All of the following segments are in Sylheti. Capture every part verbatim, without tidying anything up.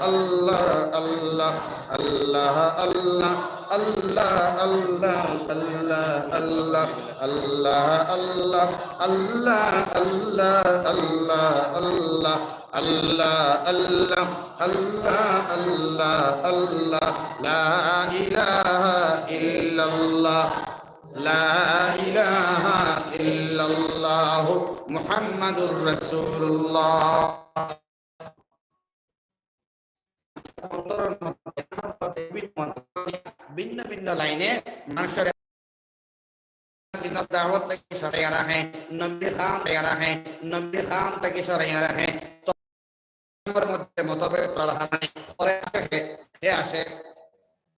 আল্লাহ, আল্লাহ, আল্লাহ, আল্লাহ, আল্লাহ, আল্লাহ, আল্লাহ, আল্লাহ, আল্লাহ, আল্লাহ, আল্লাহ, আল্লাহ, আল্লাহ, আল্লাহ, আল্লাহ, আল্লাহ, আল্লাহ, আল্লাহ, লা ইলাহা ইল্লাল্লাহ, লা ইলাহা ইল্লাল্লাহু মুহাম্মাদুর রাসূলুল্লাহ। ভিন্ন ভিন্ন লাইনে মানুষের দিনর দাওয়াত থাকি সরাইয়া রাখে, নবীর কাম সরাইয়া রাখে, নবীর কাম থাকি সরাইয়া রাখে। তো আমার মধ্যে মতভেদ করা নাই। পরে আসে কে? কে আসে?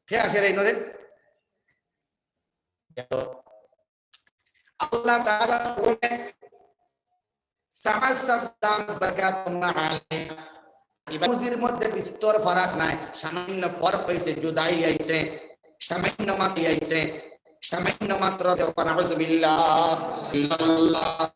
কে আসে রে নরে? আল্লাহ তাআলা বলেন, "সামাস সাবদান বাকাতুন আলাইনা।" ইবাদতির মধ্যে বিস্তর ফারাক নাই, সামান্য ফরক অইছে, জুদাই আইছে, সামান্য মাত্র আইছে, সামান্য মাত্র। নাউজুবিল্লাহ।